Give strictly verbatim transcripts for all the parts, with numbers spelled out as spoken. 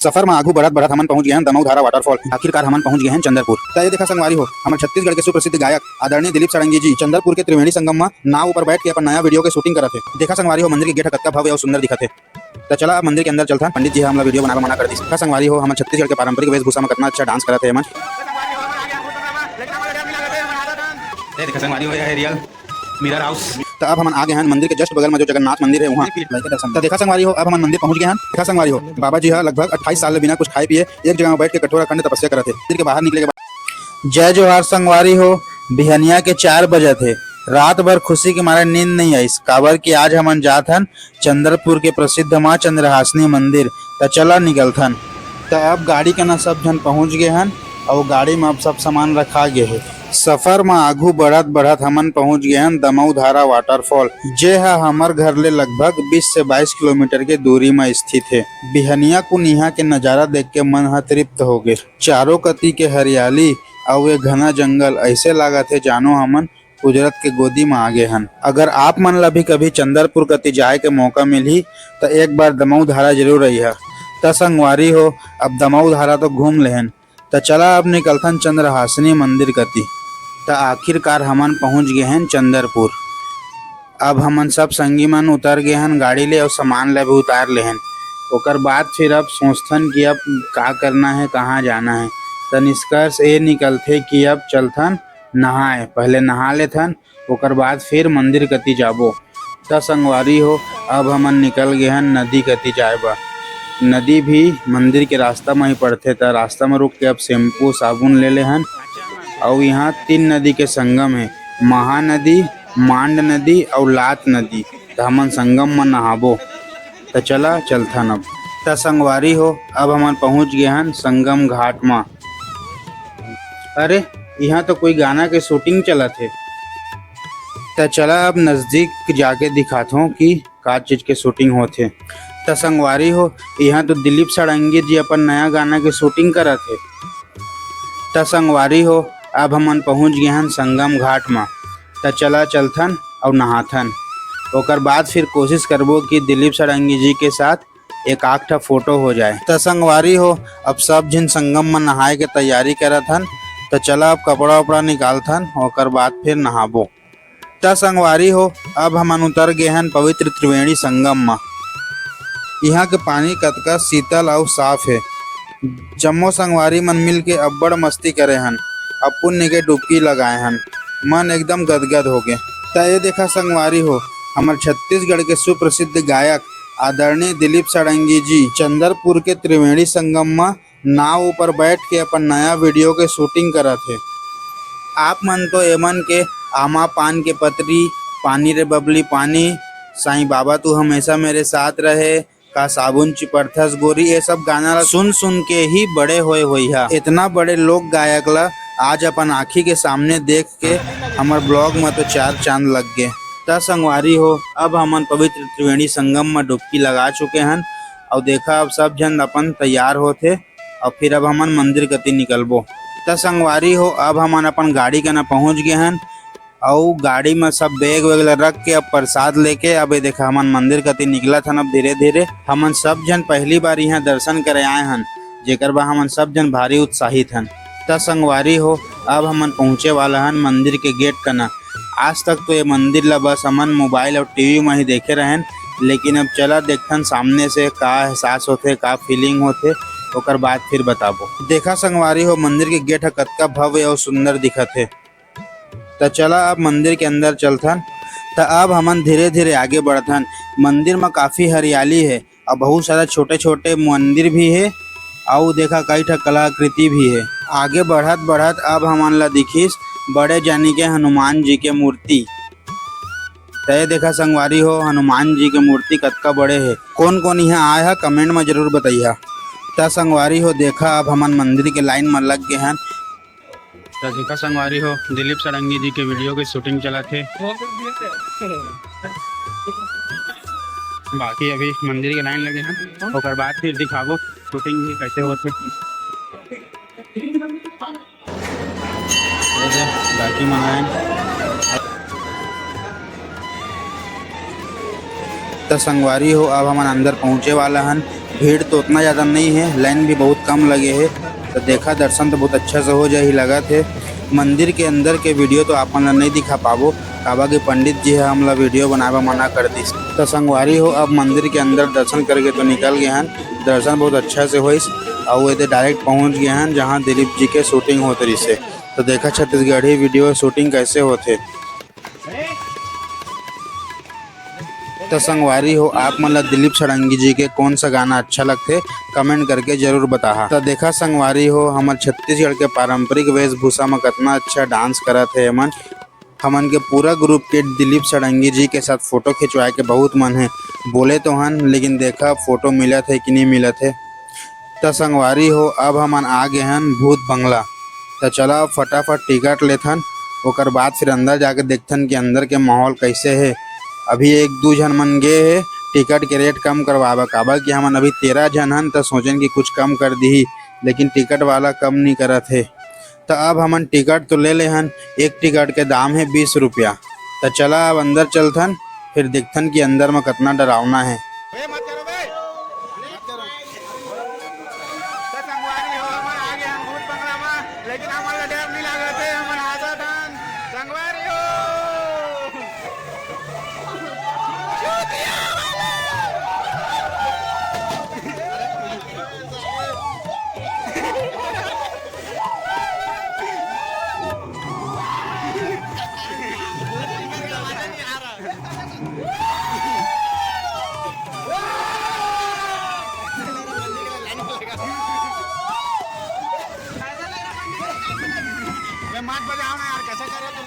सफर म आगू बढ़त बढ़त हमन पहुंच गए हन दमऊ धारा waterfall। आखिरकार हमन पहुंच गए हन चंद्रपुर। त ये देखा संगवारी हो, हमर छत्तीसगढ़ के सुप्रसिद्ध गायक आदरणीय दिलीप षडंगी जी चंद्रपुर के त्रिवेणी संगम म नाव ऊपर बैठ के अपन नया video के shooting करत हे। देखा संगवारी हो, मंदिर के gate ह कतका भव्य अउ सुंदर दिखत हे। त चला अब मंदिर के अंदर चलथन। पंडित जी ह हमला video बनावे मना कर दिस। देखा संगवारी हो, हमर छत्तीसगढ़ के पारंपरिक वेशभूषा म कतना अच्छा dance करत हे एमन। ये देखा संगवारी हो, ये हे real mirror house। त अब हमन आ गए हन मंदिर के just बगल में, जो जगन्नाथ मंदिर है वहाँ। त देखा संगवारी हो, अब हमन मंदिर पहुँच गए हन। देखा संगवारी हो, बाबा जी ह लगभग अट्ठाईस साल ले बिना कुछ खाए पिए एक जगह में बैठ के कठोर अखंड तपस्या करत हे। मंदिर के बाहर निकले के बाद जय जोहार संगवारी हो, बिहनिया के चार बजत हे। रात भर खुशी के मारे नींद नहीं आइस, काबर कि आज हमन जात हन चंद्रपुर के प्रसिद्ध माँ चंद्रहासिनी मंदिर। त चला निकलथन। त अब गाड़ी के न सब झन पहुँच गए हन, अउ गाड़ी में अब सब सामान रखा गए हे। सफर म आगू बढ़त बढ़त हमन पहुंच गए हन दमऊ धारा waterfall, जे ह हमर घर ले लगभग बीस से बाईस किलोमीटर के दूरी म स्थित हे। बिहनिया कुन इहां के नजारा देख के मन ह तृप्त हो गे। चारों कति के हरियाली अउ ये घना जंगल, ऐसे लागत हे जानो हमन कुदरत के गोदी म आ गे हन। अगर आप मन ला भी कभी चंद्रपुर कति जाए के मौका मिलही, त एक बार दमऊ धारा जरूर अइहा। त संगवारी हो, अब दमऊ धारा तो घूम लेहन, त चला अब निकलथन चंद्रहासिनी मंदिर कति। त आखिरकार हमन पहुंच गे हन चंद्रपुर। अब हमन सब संगी मन उतर गे हन गाड़ी ले अउ सामान ला भी उतार लेहन। ओकर बाद फिर अब सोचथन कि अब का करना है, कहाँ जाना है। त निष्कर्ष ये निकलथे कि अब चलथन नहाए, पहले नहा लेथन, ओकर बाद फिर मंदिर कति जाबो। त संगवारी हो, अब हमन निकल गे हन नदी कति जाए बर। नदी भी मंदिर के रास्ता म ही पड़थे, त रास्ता म रुक के अब shampoo साबुन ले ले हन। अउ इहाँ तीन नदी के संगम हे, महानदी, मांड नदी अउ लात नदी। त हमन संगम म नहाबो। त चला चलथन अब। त संगवारी हो, अब हमन पहुंच गे हन संगम घाट म। अरे, इहाँ तो कोई गाना के shooting चलत हे। त चला अब नजदीक जाके दिखाथों कि का चीज के shooting होथे। त संगवारी हो, इहाँ तो दिलीप षडंगी जी अपन नया गाना के shooting करत हे। त संगवारी हो, अब हमन पहुंच गए हन संगम घाट म। त चला चलथन अउ नहाथन। ओकर बाद फिर कोशिश करबो कि दिलीप षडंगी जी के साथ एक आध ठा photo हो जाए। त संगवारी हो, अब सब झिन संगम म नहाए के तैयारी करत हन। त चला अब कपड़ा उपड़ा निकालथन, ओकर बाद फिर नहाबो। त संगवारी हो, अब हमन उतर गे हन पवित्र त्रिवेणी संगम म। इहाँ के पानी कतका शीतल अउ साफ हे। जम्मो संगवारी मन मिल के अब्बड़ मस्ती करे हन। अब पुण्य के डुबकी लगाए हन। मन एकदम गदगद होगे। त ये देखा संगवारी हो, हमर छत्तीसगढ़ के सुप्रसिद्ध गायक आदरणीय दिलीप षडंगी जी चंदरपुर के त्रिवेणी संगम म नाव ऊपर बैठ के अपन नया video के shooting करत हे। आप मन तो एमन के आमा पान के पतरी, पानी रे बबली पानी, साईं बाबा तू हमेशा मेरे साथ रहे, का साबुन चिपरथस गोरी, ये सब गाना ला सुन सुन के ही बड़े होए होइहा। इतना बड़े लोक गायक ला आज अपन आँखी के सामने देख के हमर blog म तो चार चांद लग गे। त संगवारी हो, अब हमन पवित्र त्रिवेणी संगम म डुबकी लगा चुके हन। अउ देखा, अब सब झन अपन तैयार होत हे, अउ फिर अब हमन मंदिर कति निकलबो। त संगवारी हो, अब हमन अपन गाड़ी कना पहुंच गे हन, अउ गाड़ी म सब bag वैग ल रख के, अब प्रसाद लेके, अब ये देखा, हमन मंदिर कति निकलत हन। अब धीरे धीरे हमन सब झन पहली बार इहाँ दर्शन करे आए हन, जेकर बा हमन सब झन भारी उत्साहित हन। त संगवारी हो, अब हमन पहुँचे वाला हन मंदिर के gate कना। आज तक तो ये मंदिर ला बस हमन mobile अउ TV म ही देखे रहेन, लेकिन अब चला देखथन सामने से का एहसास होथे, का feeling होथे, ओकर बाद फिर बताबो। देखा संगवारी हो, मंदिर के gate ह कतका भव्य अउ सुंदर दिखत हे। त चला अब मंदिर के अंदर चलथन। त अब हमन धीरे-धीरे आगे बढ़थन। मंदिर म काफी हरियाली हे अउ बहुत सारा छोटे-छोटे मंदिर भी हे अउ देखा कई ठा कलाकृति भी हे। आगे बढ़त-बढ़त अब हमन ला दिखिस बड़े जानी के हनुमान जी के मूर्ति। त ये देखा संगवारी हो, हनुमान जी के मूर्ति कतका बड़े हे। कोन-कोन इहाँ आए ह, comment म जरूर बतइहा। त संगवारी हो, देखा अब हमन मंदिर के line म लग गे हन। त देखा संगवारी हो, दिलीप षडंगी जी के video के shooting चलत हे। बाकी अभी मंदिर के line लगे हन, ओकर बाद फिर दिखाबो shooting भी कैसे होथे। ये दे, बाकी मन आए। त संगवारी हो, अब हमन अंदर पहुँचे वाला हन। भीड़ तो उतना ज़्यादा नहीं है, लाइन भी बहुत कम लगे है। तो देखा, दर्शन तो बहुत अच्छा से हो जाही लगत है। मंदिर के अंदर के वीडियो तो आप मन ला नहीं दिखा पाबो, काबर के पंडित जी ह हमला वीडियो बनाए बर मना कर दिस। तो संगवारी हो, अब मंदिर के अंदर दर्शन करके तो निकल गए हन। दर्शन बहुत अच्छा से होइस, अउ एदे डायरेक्ट पहुंच गए हन जहां दिलीप जी के शूटिंग होत रहिसे। तो देखा छत्तीसगढ़ी वीडियो शूटिंग कैसे होथे। तो संगवारी हो, आप मन ला दिलीप षडंगी जी के कौन सा गाना अच्छा लगथे, कमेंट करके जरूर बताहा। तो देखा संगवारी हो, हमर छत्तीसगढ़ के पारंपरिक वेशभूषा में कितना अच्छा डांस करत हे एमन। हमन के पूरा ग्रुप के दिलीप षडंगी जी के साथ फोटो खिंचवाए के बहुत मन है, बोले तो हन, लेकिन देखा फोटो मिलत है कि नहीं मिलत है। त संगवारी हो, अब हमन आ गे हन भूत बंगला। त चला, अब फटाफट टिकट लेथन, ओकर बाद फिर अंदर जाके देखथन कि अंदर के माहौल कैसे हे। अभी एक दू झन मन गे हे टिकट के रेट कम करवाबा, काबर कि हमन अभी तेरह झन हन, त सोचेन कि कुछ कम कर दिही, लेकिन टिकट वाला कम नहीं करत हे। त अब हमन टिकट तो ले ले हन, एक टिकट के दाम हे बीस रुपया। त चला, अब अंदर चलथन, फिर देखथन कि अंदर में कितना डरावना हे। ए, मत करो बे। मत करो। त संगवारी हो, हमन आ गे हन भूत बंगला म, लेकिन हमन ला डर नहीं लागत हे, हमन हाँसत हन। संगवारी हो। चूतिया वाला। अबे मत बजाओ ना यार, कैसे कर रहे हो तुम?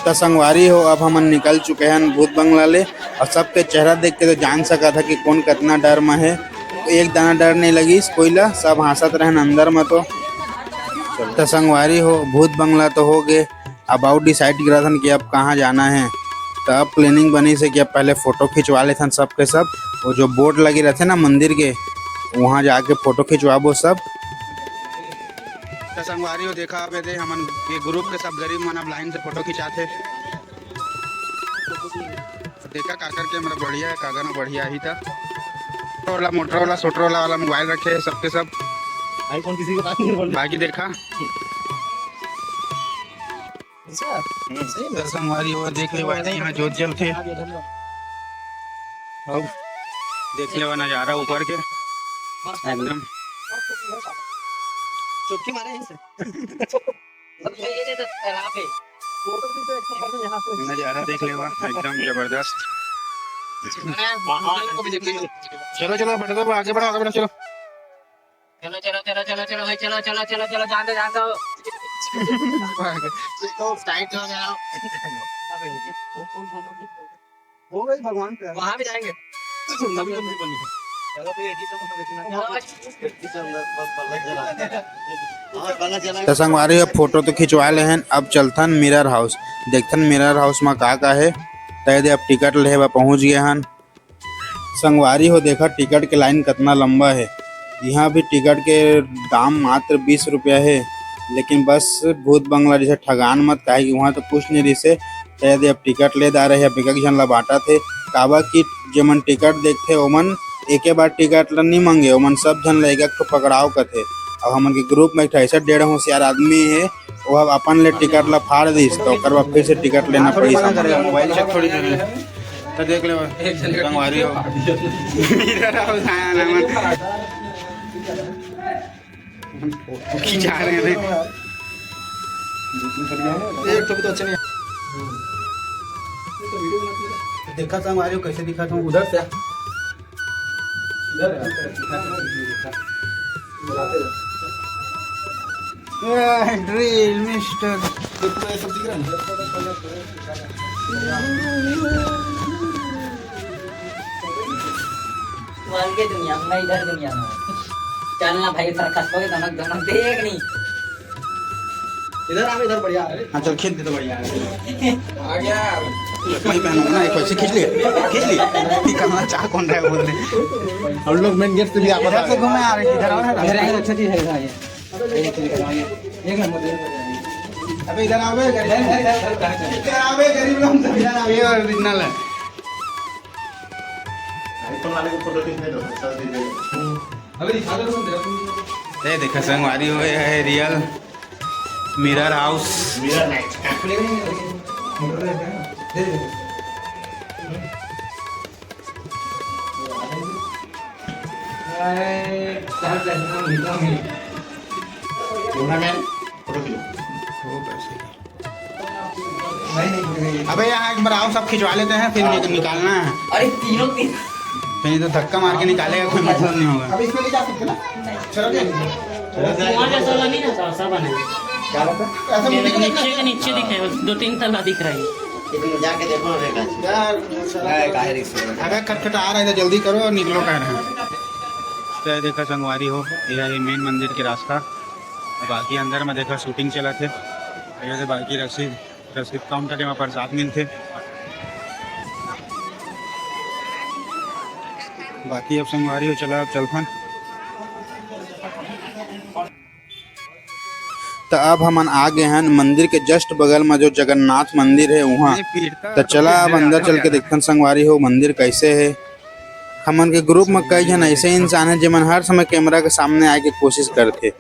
त संगवारी हो, अब हमन निकल चुके हन भूत बंगला ले, अउ सबके चेहरा देख के तो जान सकत ह कि कोन कतना डर म हे। एक दाना डर नहीं लगिस कोई ला, सब हाँसत रहन अंदर म तो। त संगवारी हो, भूत बंगला तो हो गे, अब अउ डिसाइड करत हन कि अब कहाँ जाना हे। त अब प्लानिंग बनिस हे कि अब पहले फोटो खिंचवा लेथन सबके सब, वो जो बोर्ड लगे रहथे ना मंदिर के, वहाँ जाके फोटो खिंचवाबो सब। त संगवारी हो, देखा अब एदे हमन ये ग्रुप के सब गरीब मन अब लाइन से फोटो खिंचाथे। देखा काकर कैमरा बढ़िया है, काकर में बढ़िया ही था। मोटरोला, मोटरोला, सोटरोला वाला मोबाइल रखे हैं सबके सब। आईफोन किसी के पास नहीं बोल। बाकी देखा। अच्छा, हम्म। सही में? त संगवारी हो, देख ले भाई, यहाँ जोत जलथे। अब देख ले वो नजारा ऊपर के, एकदम। चुटकी मारे यहीं से। अब ये, ये, ये तो तालाब है। नजारा देख ले वो, एकदम जबरदस्त। चलो, चलो, बढ़ो, आगे बढ़ो, आगे बढ़ो, चलो। चलो, चलो, चलो, चलो, चलो भाई, चलो, चलो, चलो, चलो, जान दो, जान दो। तो टाइट हो गया। हो गई भगवान पे। वहाँ भी जाएंगे। चलो भाई। त संगवारी, अब फोटो तो खिंचवा ले हन, अब चलथन मिरर हाउस, देखथन मिरर हाउस म का का हे। त एदे अब टिकट लेहे बर पहुँच गए हन। संगवारी हो, देखा टिकट के लाइन कितना लंबा है। यहाँ भी टिकट के दाम मात्र बीस रुपया है, लेकिन बस भूत बंगला जैसे ठगान मत, काहे कि वहाँ तो कुछ नहीं रिसे। शायद अब टिकट ले दा रहे, अब एक एक झन ला बांटत हे। काबर कि जेमन टिकट देखथे, ओमन एके बार टिकट ला नहीं मांगे, ओमन सब झन ला एक एक ठो पकड़ाव कथे। अब हमन के ग्रुप में एक ठो ऐसा डेढ़ होशियार आदमी है, वो अब अपन ले टिकट ला फाड़ दिस, तो ओकर बाद फिर से टिकट लेना पड़ी। मोबाइल चेक थोड़ी करे। त देख ले, संगवारी हो। मिरर हाउस आया ना मन। खिंचा रहे हैं। एक ठो भी तो अच्छा नहीं है। देखा संगवारी हो, कैसे दिखा था उधर से। Drill mister. देखो, ये सब दिख रहा है ना? तू अलगे दुनिया में, मैं इधर दुनिया में। चल ना भाई, सर्कस को भी दोनों, दोनों देख नहीं। इधर आ, इधर बढ़िया है। हाँ, चल, खींच दे तो बढ़िया है। आ गया। वही पहनो ना, एक वैसे खींच लिए, खींच लिए। निकलना चाह कौन रहा है बोल दे। हम लोग मेन गेट से भी आपस आ इधर से गए। घूमे आ रहे, इधर आओ ना। मेरा एक अच्छा चीज है, इधर आइए। एक नंबर, एक नंबर। अबे इधर आओ बे, गरीब। इधर आओ बे, गरीब लोग, इधर आओ, ये ओरिजिनल है। iPhone वाले को फोटो खींचने दो, सर दीजिए। अबे दिखा दो तुम, जरा तुम। ये देखा संगवारी हो, ये है real mirror house. Mirror night. Cameraman, photo खींचो। अबे यहाँ एक बार आओ, सब खिंचवा लेते हैं, फिर निक-, निकालना है। अरे तीनों तीन। फिर ये तो धक्का मार के निकालेगा, कोई मतलब नहीं होगा। अब इसमें ले जा सकते ना? चलो, ले लीजिए। कुआं जैसा वाला नहीं रहता, वैसा बना है। क्या रहता है? ऐसा मुंडी को देखना। नीचे के नीचे दिखे, बस दो तीन तला दिख रहा है। लेकिन जाके देखो ना बेटा। यार, अबे खटखटा रहा है, तो जल्दी करो और निकलो, कह रहे हैं। तो ये देखा संगवारी हो, ये है मेन मंदिर के रास्ता। बाकी अंदर में देखा शूटिंग चला थे, ये बाकी रस्सी रसीद काउंटर, एमा प्रसाद मिलथे। बाकी अब संगवारी हो, चला अब चलथन। त अब हमन आ गे हन मंदिर के just बगल म, जो जगन्नाथ मंदिर हे उहाँ। त चला अब अंदर चल के देखथन संगवारी हो, मंदिर कैसे हे। हमन के ग्रुप म कई झन ऐसे इंसान हे, जेमन हर समय कैमरा के सामने आए के कोशिश करथे।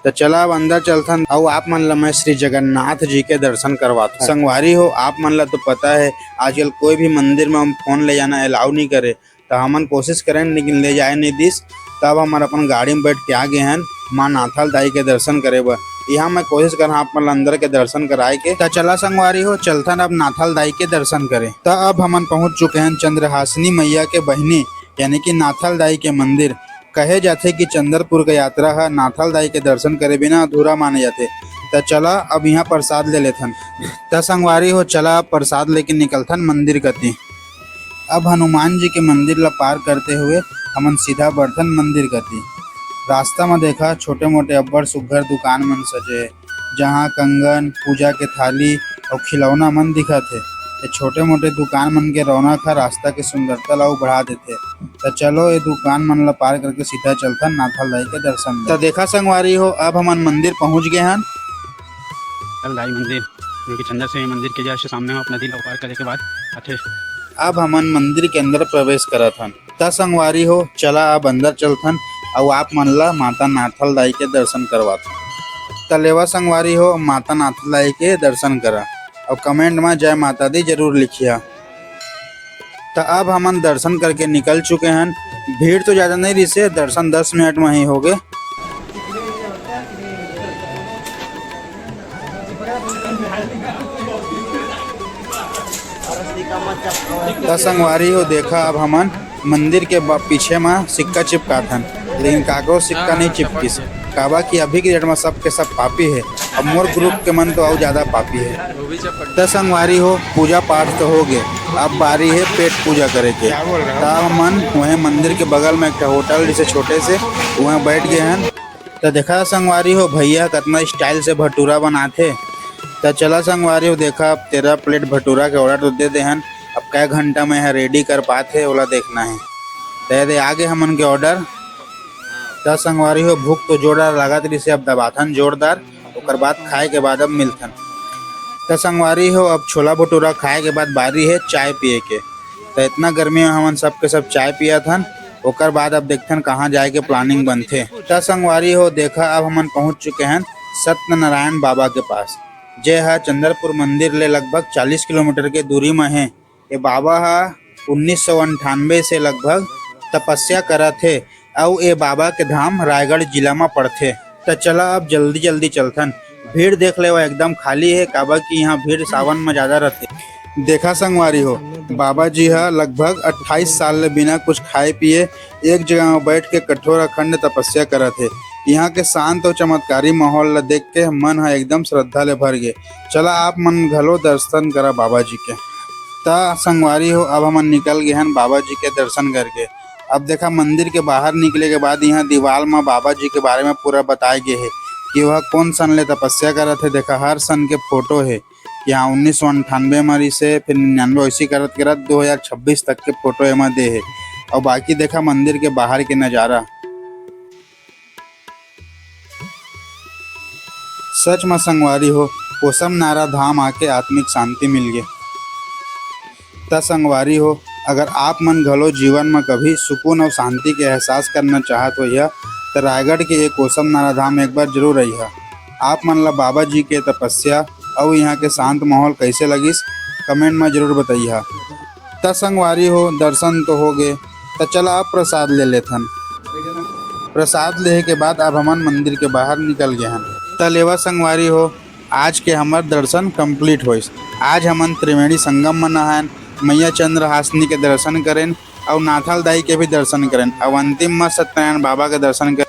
त चला अब अंदर चलथन अउ आप मन ल मैं श्री जगन्नाथ जी के दर्शन करवाथंव। संगवारी हो, आप मन ल तो पता हे, आजकल कोई भी मंदिर म हम फोन ले जाना अलाउ नइ करे, त हमन कोशिश करेन लेकिन ले जाए नइ दिस। तब हमन अपन गाड़ी म बैठ के आ गे हन माँ नाथल दाई के दर्शन करे बर। इहाँ मैं कोशिश करहूँ आप मन ल अंदर के दर्शन कराए के। त चला संगवारी हो, चलथन अब नाथल दाई के दर्शन करे। त अब हमन पहुँच चुके हन चंद्रहासिनी मैया के बहिनी यानी कि नाथल दाई के मंदिर। कहे जाथे कि चंदरपुर के यात्रा ह नाथल दाई के दर्शन करे बिना अधूरा माने जाथे। त चला अब इहाँ प्रसाद ले लेथन। त संगवारी हो, चला अब प्रसाद लेके निकलथन मंदिर कति। अब हनुमान जी के मंदिर ला पार करते हुए हमन सीधा बढ़थन मंदिर कति। रास्ता म देखा छोटे मोटे अब्बड़ सुग्घर दुकान मन सजे हे, जहाँ कंगन, पूजा के थाली अउ खिलौना मन दिखत हे। ये छोटे मोटे दुकान मन के रौनक ह रास्ता के सुंदरता ला अउ बढ़ा देथे। त चलो, ये दुकान मन ला पार करके सीधा चलथन नाथल दाई के दर्शन बर। त देखा संगवारी हो, अब हमन मंदिर पहुंच गे हन। नाथल दाई मंदिर, जो कि चंदर से मंदिर के just सामने म अपना नदी ला पार करे के बाद आथे। अब हमन मंदिर के अंदर प्रवेश करत हन। त संगवारी हो, चला अब अंदर चलथन अउ आप मन ला माता नाथल दाई के दर्शन करवाथन। त लेवा संगवारी हो, माता नाथल दाई के दर्शन करा अउ comment म जय माता दी जरूर लिखिया। त अब हमन दर्शन करके निकल चुके हन। भीड़ तो ज्यादा नइ रिहिसे, दर्शन दस मिनट म ही होगे। त संगवारी हो, देखा, अब हमन मंदिर के ब-, पीछे म सिक्का चिपकाथन, लेकिन काकरो सिक्का नइ चिपकिस, काबर कि अभी के date म सब के सब पापी हे। अब मोर group के मन तो अउ ज्यादा पापी हे। त संगवारी हो, पूजा पाठ तो हो गे, अब बारी हे पेट पूजा करे के। त हमन उहें मंदिर के बगल म एक ठो होटल जैसे छोटे से, उहें बैठ गे हन। त देखा संगवारी हो, भैया कतना style से भटूरा बनाथे। त चला संगवारी हो, देखा, अब तेरह plate भटूरा के order तो दे दे हन। अब कै घंटा म एहा ready कर पाथे, ओला देखना हे। त ये दे आगे हमन के order। त संगवारी हो, भूख तो जोरदार लागत रिहिसे, अब दबाथन जोरदार, ओकर बाद खाए के बाद अब मिलथन। त संगवारी हो, अब छोला भटूरा खाए के बाद बारी हे चाय पिए के। त इतना गर्मी म हमन सब के सब चाय पियत हन, ओकर बाद अब देखथन कहाँ जाए के planning बनथे। त संगवारी हो, देखा, अब हमन पहुँच चुके हन सत्यनारायण बाबा के पास, जे ह चंदरपुर मंदिर ले लगभग चालीस किलोमीटर के दूरी म हे। ए बाबा ह उन्नीस सौ अंठानबे से लगभग तपस्या करत हे अउ ए बाबा के धाम रायगढ़ जिला म पड़थे। त चला अब जल्दी जल्दी चलथन। भीड़ देख लेवा एकदम खाली हे, काबर कि यहाँ भीड़ सावन में ज्यादा रहथे। देखा संगवारी हो, बाबा जी ह लगभग अट्ठाईस साल ले बिना कुछ खाए पिए एक जगह में बैठ के कठोर अखंड तपस्या करत हे। यहाँ के शांत और चमत्कारी माहौल ला देख के मन ह एकदम श्रद्धा ले भर गे। चला आप मन घलो दर्शन करा बाबा जी के। त संगवारी हो, अब हमन निकल गे हन बाबा जी के दर्शन करके। अब देखा, मंदिर के बाहर निकले के बाद यहाँ दीवाल म बाबा जी के बारे में पूरा बताए गे हे कि वह कोन सन ले तपस्या करत हे। देखा, हर सन के फोटो हे। यहाँ उन्नीस सौ अंठानवे म रिसे, फिर निन्यानवे, वैसे करत करत दो हज़ार छब्बीस तक के फोटो एमा दे हे। और बाकी देखा मंदिर के बाहर के नजारा। सच म संगवारी हो, कोसम नारा धाम आके आत्मिक शांति मिल गे। त संगवारी हो, अगर आप मन घलो जीवन म कभी सुकून अउ शांति के एहसास करना चाहत होइहा, त रायगढ़ के एक कोसम नारा धाम एक बार जरूर अइहा। आप मन ला बाबा जी के तपस्या अउ यहाँ के शांत माहौल कैसे लगिस, कमेंट म जरूर बताइहा। त संगवारी हो, दर्शन तो हो गे, त चला अब प्रसाद ले लेथन। प्रसाद लेहे के बाद अब हमन मंदिर के बाहर निकल गे हन। त लेवा संगवारी हो, आज के हमर दर्शन कंप्लीट होइस। आज हमन त्रिवेणी संगम म नहायन, मैया चंद्रहासिनी के दर्शन करेन अउ नाथल दाई के भी दर्शन करेन अउ अंतिम म सत्यनारायण बाबा के दर्शन करेन।